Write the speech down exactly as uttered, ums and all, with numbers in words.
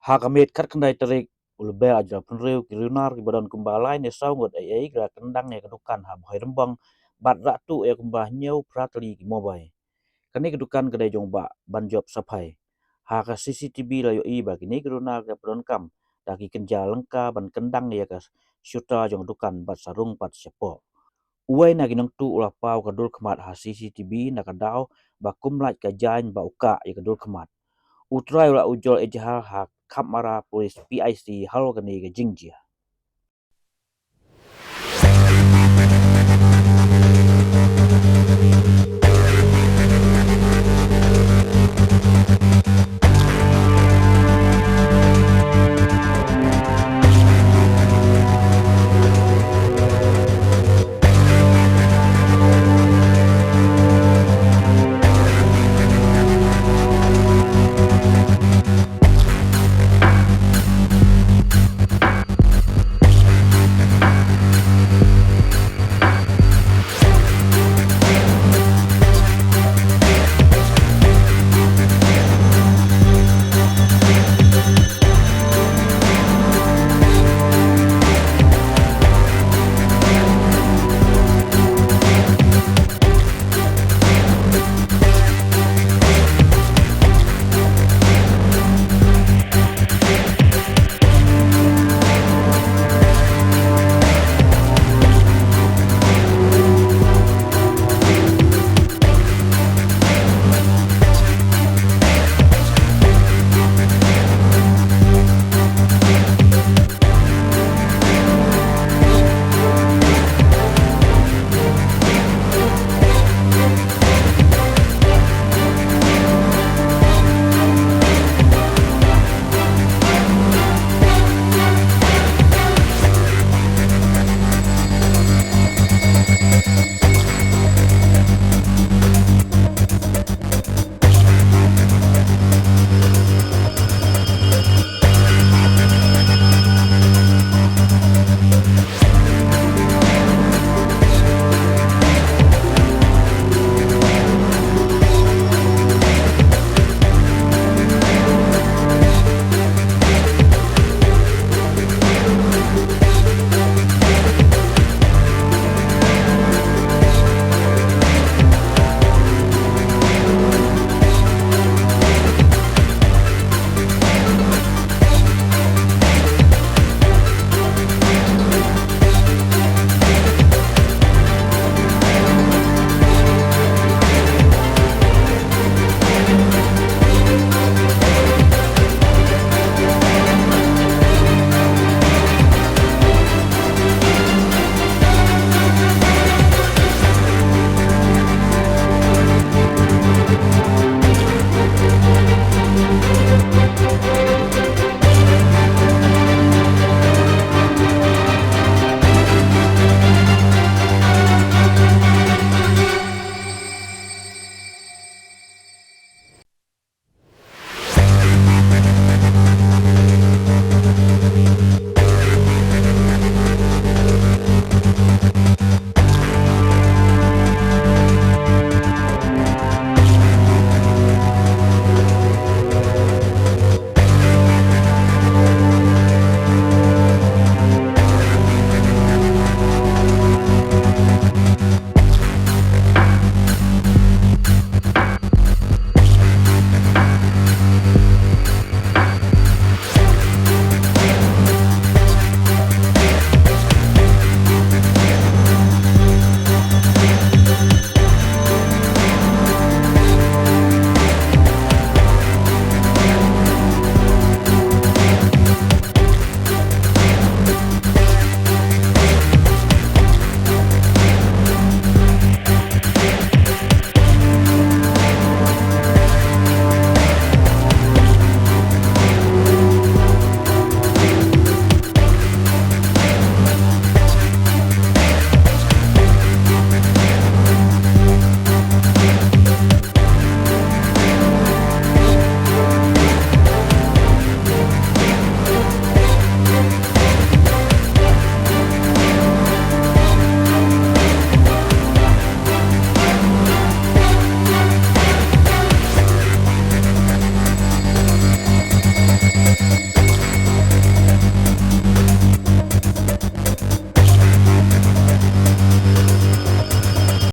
Ha ka miet khatkhyndai tarik u Lber ar hajar arphew hynriew, ki runar kiba don kumba lai ne saw ngut ei ei ki la kyndang ïa ka dukan ha Bhoirymbong bad rah tuh ïa kumba hynñiew phra tylli ki mobile. Kane ka dukan ka dei jong u Bah Banjop Saphai. Ha ka C C T V la ïohi ba kine ki runar ki la pyndonkam da ki kynja lyngka ban kyndang ïa ka shutter jong ka dukan bad sa rung pat shapoh. Uwei na ki nongtuh u la paw ka dur khmat ha C C T V na ka daw ba kum lait ka jaiñ ba u kah ïa ka dur khmat. U trai u la ujor ejahar ha Khamara Police P I C halor kane ka jingjia.